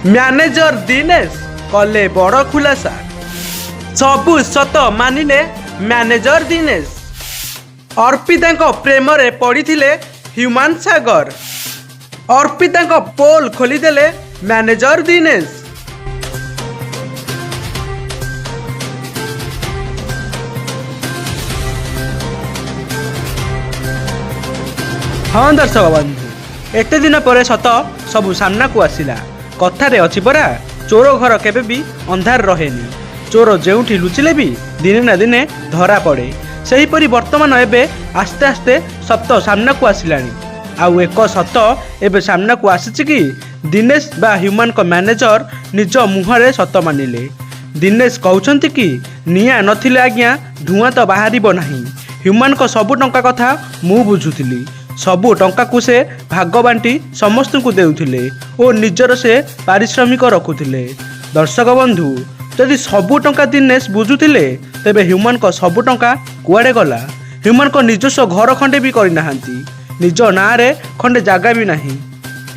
Manager Dinesh କଲେ ବଡ଼ ଖୁଲାସା। ସବୁ ସତ ମାନିଲେ ମ୍ୟାନେଜର ଦିନେଶ। ଅର୍ପିତାଙ୍କ ପ୍ରେମରେ ପଡ଼ିଥିଲେ ହ୍ୟୁମାନ ସାଗର। ଅର୍ପିତାଙ୍କ ପୋଲ୍ ଖୋଲିଦେଲେ ମ୍ୟାନେଜର ଦିନେଶ। ହଁ ଦର୍ଶକ ବନ୍ଧୁ, ଏତେ ଦିନ ପରେ ସତ ସବୁ ସାମ୍ନାକୁ ଆସିଲା। କଥାରେ ଅଛି ପରା, ଚୋର ଘର କେବେ ବି ଅନ୍ଧାର ରହେନି। ଚୋର ଯେଉଁଠି ଲୁଚିଲେ ବି ଦିନେ ନା ଦିନେ ଧରା ପଡ଼େ। ସେହିପରି ବର୍ତ୍ତମାନ ଏବେ ଆସ୍ତେ ଆସ୍ତେ ସତ ସାମ୍ନାକୁ ଆସିଲାଣି। ଆଉ ଏକ ସତ ଏବେ ସାମ୍ନାକୁ ଆସିଛି କି ଦିନେଶ ବା ହ୍ୟୁମାନଙ୍କ ମ୍ୟାନେଜର ନିଜ ମୁହଁରେ ସତ ମାନିଲେ। ଦିନେଶ କହୁଛନ୍ତି କି ନିଆଁ ନଥିଲେ ଆଜ୍ଞା ଧୂଆଁ ତ ବାହାରିବ ନାହିଁ। ହ୍ୟୁମାନଙ୍କ ସବୁ ଟଙ୍କା କଥା ମୁଁ ବୁଝୁଥିଲି। ସବୁ ଟଙ୍କାକୁ ସେ ଭାଗ ବାଣ୍ଟି ସମସ୍ତଙ୍କୁ ଦେଉଥିଲେ ଓ ନିଜର ସେ ପାରିଶ୍ରମିକ ରଖୁଥିଲେ। ଦର୍ଶକ ବନ୍ଧୁ, ଯଦି ସବୁ ଟଙ୍କା ଦିନେଶ ବୁଝୁଥିଲେ, ତେବେ ହ୍ୟୁମାନଙ୍କ ସବୁ ଟଙ୍କା କୁଆଡ଼େ ଗଲା? ହ୍ୟୁମାନଙ୍କ ନିଜସ୍ୱ ଘର ଖଣ୍ଡେ ବି କରିନାହାନ୍ତି, ନିଜ ନାଁରେ ଖଣ୍ଡେ ଜାଗା ବି ନାହିଁ।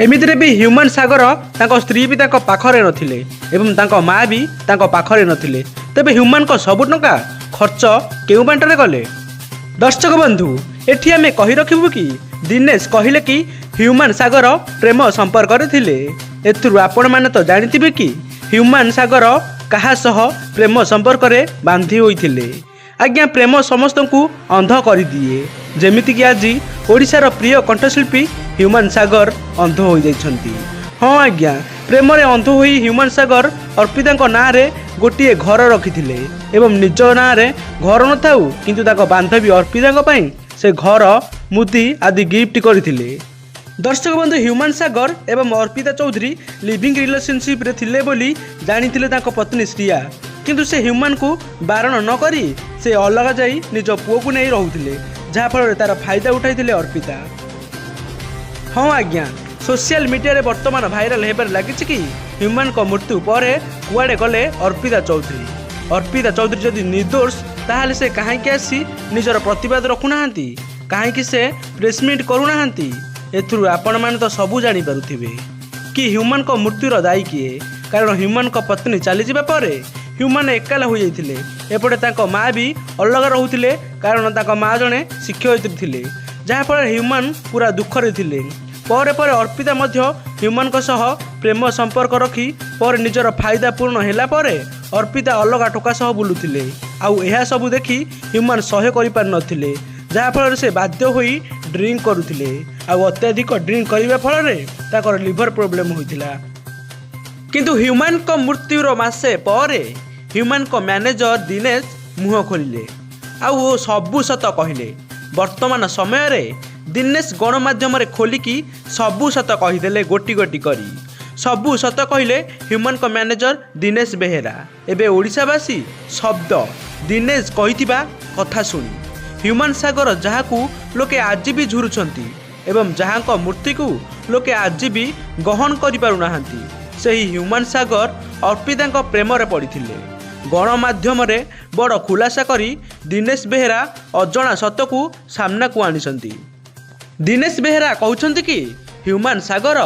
ଏମିତିରେ ବି ହ୍ୟୁମାନ ସାଗର ତାଙ୍କ ସ୍ତ୍ରୀ ବି ତାଙ୍କ ପାଖରେ ନଥିଲେ ଏବଂ ତାଙ୍କ ମା ବି ତାଙ୍କ ପାଖରେ ନଥିଲେ। ତେବେ ହ୍ୟୁମାନଙ୍କ ସବୁ ଟଙ୍କା ଖର୍ଚ୍ଚ କେଉଁ ବାଟରେ କଲେ? ଦର୍ଶକ ବନ୍ଧୁ, ଏଠି ଆମେ କହି ରଖିବୁ କି ଦିନେଶ କହିଲେ କି ହ୍ୟୁମାନ ସାଗର ପ୍ରେମ ସମ୍ପର୍କରେ ଥିଲେ। ଏଥିରୁ ଆପଣମାନେ ତ ଜାଣିଥିବେ କି ହ୍ୟୁମାନ ସାଗର କାହା ସହ ପ୍ରେମ ସମ୍ପର୍କରେ ବାନ୍ଧି ହୋଇଥିଲେ। ଆଜ୍ଞା, ପ୍ରେମ ସମସ୍ତଙ୍କୁ ଅନ୍ଧ କରିଦିଏ। ଯେମିତିକି ଆଜି ଓଡ଼ିଶାର ପ୍ରିୟ କଣ୍ଠଶିଳ୍ପୀ ହ୍ୟୁମାନ ସାଗର ଅନ୍ଧ ହୋଇଯାଇଛନ୍ତି। ହଁ ଆଜ୍ଞା, ପ୍ରେମରେ ଅନ୍ଧ ହୋଇ ହ୍ୟୁମାନ ସାଗର ଅର୍ପିତାଙ୍କ ନାଁରେ ଗୋଟିଏ ଘର ରଖିଥିଲେ ଏବଂ ନିଜ ନାଁରେ ଘର ନଥାଉ କିନ୍ତୁ ତାଙ୍କ ବାନ୍ଧବୀ ଅର୍ପିତାଙ୍କ ପାଇଁ ସେ ଘର, ମୁଦି ଆଦି ଗିଫ୍ଟ କରିଥିଲେ। ଦର୍ଶକ ବନ୍ଧୁ, ହ୍ୟୁମାନ ସାଗର ଏବଂ ଅର୍ପିତା ଚୌଧୁରୀ ଲିଭିଂ ରିଲେସନସିପ୍ରେ ଥିଲେ ବୋଲି ଜାଣିଥିଲେ ତାଙ୍କ ପତ୍ନୀ ଶ୍ରିୟା। କିନ୍ତୁ ସେ ହ୍ୟୁମାନଙ୍କୁ ବାରଣ ନ କରି ସେ ଅଲଗା ଯାଇ ନିଜ ପୁଅକୁ ନେଇ ରହୁଥିଲେ, ଯାହାଫଳରେ ତାର ଫାଇଦା ଉଠାଇଥିଲେ ଅର୍ପିତା। ହଁ ଆଜ୍ଞା, ସୋସିଆଲ ମିଡ଼ିଆରେ ବର୍ତ୍ତମାନ ଭାଇରାଲ ହେବାରେ ଲାଗିଛି କି ହ୍ୟୁମାନଙ୍କ ମୃତ୍ୟୁ ପରେ କୁଆଡ଼େ ଗଲେ ଅର୍ପିତା ଚୌଧୁରୀ। ଅର୍ପିତା ଚୌଧୁରୀ ଯଦି ନିର୍ଦ୍ଦୋଷ, ତାହେଲେ ସେ କାହିଁକି ଆସି ନିଜର ପ୍ରତିବାଦ ରଖୁନାହାନ୍ତି? କାହିଁକି ସେ ପ୍ରେସମିଟ୍ କରୁନାହାନ୍ତି? ଏଥିରୁ ଆପଣମାନେ ତ ସବୁ ଜାଣିପାରୁଥିବେ କି ହ୍ୟୁମାନଙ୍କ ମୃତ୍ୟୁର ଦାୟୀ କିଏ। କାରଣ ହ୍ୟୁମାନଙ୍କ ପତ୍ନୀ ଚାଲିଯିବା ପରେ ହ୍ୟୁମାନ ଏକାଲା ହୋଇଯାଇଥିଲେ। ଏପଟେ ତାଙ୍କ ମା ବି ଅଲଗା ରହୁଥିଲେ, କାରଣ ତାଙ୍କ ମା ଜଣେ ଶିକ୍ଷୟିତ୍ରୀ ଥିଲେ, ଯାହାଫଳରେ ହ୍ୟୁମାନ ପୁରା ଦୁଃଖରେ ଥିଲେ। ପରେ ପରେ ଅର୍ପିତା ମଧ୍ୟ ହ୍ୟୁମାନଙ୍କ ସହ ପ୍ରେମ ସମ୍ପର୍କ ରଖି ପରେ ନିଜର ଫାଇଦା ପୂରଣ ହେଲା ପରେ ଅର୍ପିତା ଅଲଗା ଟୋକା ସହ ବୁଲୁଥିଲେ। ଆଉ ଏହା ସବୁ ଦେଖି ହ୍ୟୁମାନ ସହ୍ୟ କରିପାରିନଥିଲେ, ଯାହାଫଳରେ ସେ ବାଧ୍ୟ ହୋଇ ଡ୍ରିଙ୍କ କରୁଥିଲେ। ଆଉ ଅତ୍ୟଧିକ ଡ୍ରିଙ୍କ କରିବା ଫଳରେ ତାଙ୍କର ଲିଭର ପ୍ରୋବ୍ଲେମ୍ ହୋଇଥିଲା। କିନ୍ତୁ ହ୍ୟୁମାନଙ୍କ ମୃତ୍ୟୁର ମାସେ ପରେ ହ୍ୟୁମାନଙ୍କ ମ୍ୟାନେଜର ଦିନେଶ ମୁହଁ ଖୋଲିଲେ ଆଉ ସବୁ ସତ କହିଲେ। ବର୍ତ୍ତମାନ ସମୟରେ ଦିନେଶ ଗଣମାଧ୍ୟମରେ ଖୋଲିକି ସବୁ ସତ କହିଦେଲେ, ଗୋଟି ଗୋଟି କରି ସବୁ ସତ କହିଲେ ହ୍ୟୁମାନଙ୍କ ମ୍ୟାନେଜର ଦିନେଶ ବେହେରା। ଏବେ ଓଡ଼ିଶାବାସୀ ଶବ୍ଦ ଦିନେଶ କହିଥିବା କଥା ଶୁଣି ହ୍ୟୁମାନ ସାଗର, ଯାହାକୁ ଲୋକେ ଆଜି ବି ଝୁରୁଛନ୍ତି ଏବଂ ଯାହାଙ୍କ ମୂର୍ତ୍ତିକୁ ଲୋକେ ଆଜି ବି ଗ୍ରହଣ କରିପାରୁନାହାନ୍ତି, ସେହି ହ୍ୟୁମାନ ସାଗର ଅର୍ପିତାଙ୍କ ପ୍ରେମରେ ପଡ଼ିଥିଲେ। ଗଣମାଧ୍ୟମରେ ବଡ଼ ଖୁଲାସା କରି ଦିନେଶ ବେହେରା ଅଜଣା ସତକୁ ସାମ୍ନାକୁ ଆଣିଛନ୍ତି। ଦିନେଶ ବେହେରା କହୁଛନ୍ତି କି ହ୍ୟୁମାନ ସାଗର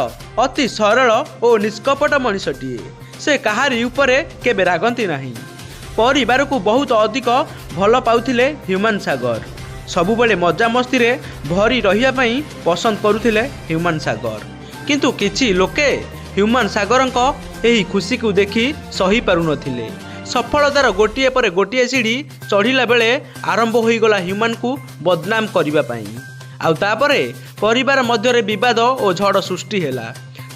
ଅତି ସରଳ ଓ ନିଷ୍କପଟ ମଣିଷଟିଏ। ସେ କାହାରି ଉପରେ କେବେ ରାଗନ୍ତି ନାହିଁ। ପରିବାରକୁ ବହୁତ ଅଧିକ ଭଲ ପାଉଥିଲେ ହ୍ୟୁମାନ ସାଗର। ସବୁବେଳେ ମଜାମସ୍ତିରେ ଭରି ରହିବା ପାଇଁ ପସନ୍ଦ କରୁଥିଲେ ହ୍ୟୁମାନ ସାଗର। କିନ୍ତୁ କିଛି ଲୋକେ ହ୍ୟୁମାନ ସାଗରଙ୍କ ଏହି ଖୁସିକୁ ଦେଖି ସହିପାରୁନଥିଲେ। ସଫଳତାର ଗୋଟିଏ ପରେ ଗୋଟିଏ ସିଢ଼ି ଚଢ଼ିଲା ବେଳେ ଆରମ୍ଭ ହୋଇଗଲା ହ୍ୟୁମାନଙ୍କୁ ବଦନାମ କରିବା ପାଇଁ। ଆଉ ତାପରେ ପରିବାର ମଧ୍ୟରେ ବିବାଦ ଓ ଝଡ଼ ସୃଷ୍ଟି ହେଲା।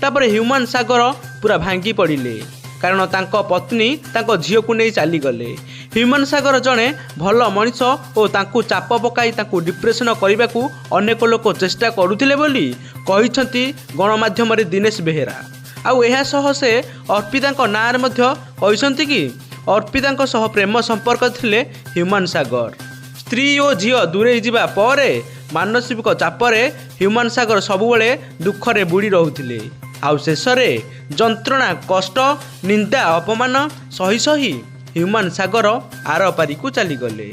ତାପରେ ହ୍ୟୁମାନ ସାଗର ପୁରା ଭାଙ୍ଗି ପଡ଼ିଲେ, କାରଣ ତାଙ୍କ ପତ୍ନୀ ତାଙ୍କ ଝିଅକୁ ନେଇ ଚାଲିଗଲେ। ହ୍ୟୁମାନ ସାଗର ଜଣେ ଭଲ ମଣିଷ ଓ ତାଙ୍କୁ ଚାପ ପକାଇ ତାଙ୍କୁ ଡିପ୍ରେସନ୍ କରିବାକୁ ଅନେକ ଲୋକ ଚେଷ୍ଟା କରୁଥିଲେ ବୋଲି କହିଛନ୍ତି ଗଣମାଧ୍ୟମରେ ଦିନେଶ ବେହେରା। ଆଉ ଏହା ସହ ସେ ଅର୍ପିତାଙ୍କ ନାଁରେ ମଧ୍ୟ କହିଛନ୍ତି କି ଅର୍ପିତାଙ୍କ ସହ ପ୍ରେମ ସମ୍ପର୍କ ଥିଲେ ହ୍ୟୁମାନ ସାଗର। ସ୍ତ୍ରୀ ଓ ଝିଅ ଦୂରେଇ ଯିବା ପରେ ମାନସିକ ଚାପରେ ହ୍ୟୁମାନ ସାଗର ସବୁବେଳେ ଦୁଃଖରେ ବୁଡ଼ି ରହୁଥିଲେ। ଆଉ ଶେଷରେ ଯନ୍ତ୍ରଣା, କଷ୍ଟ, ନିନ୍ଦା, ଅପମାନ ସହି ସହି ହ୍ୟୁମାନ ସାଗର ଆରପାରିକୁ ଚାଲିଗଲେ।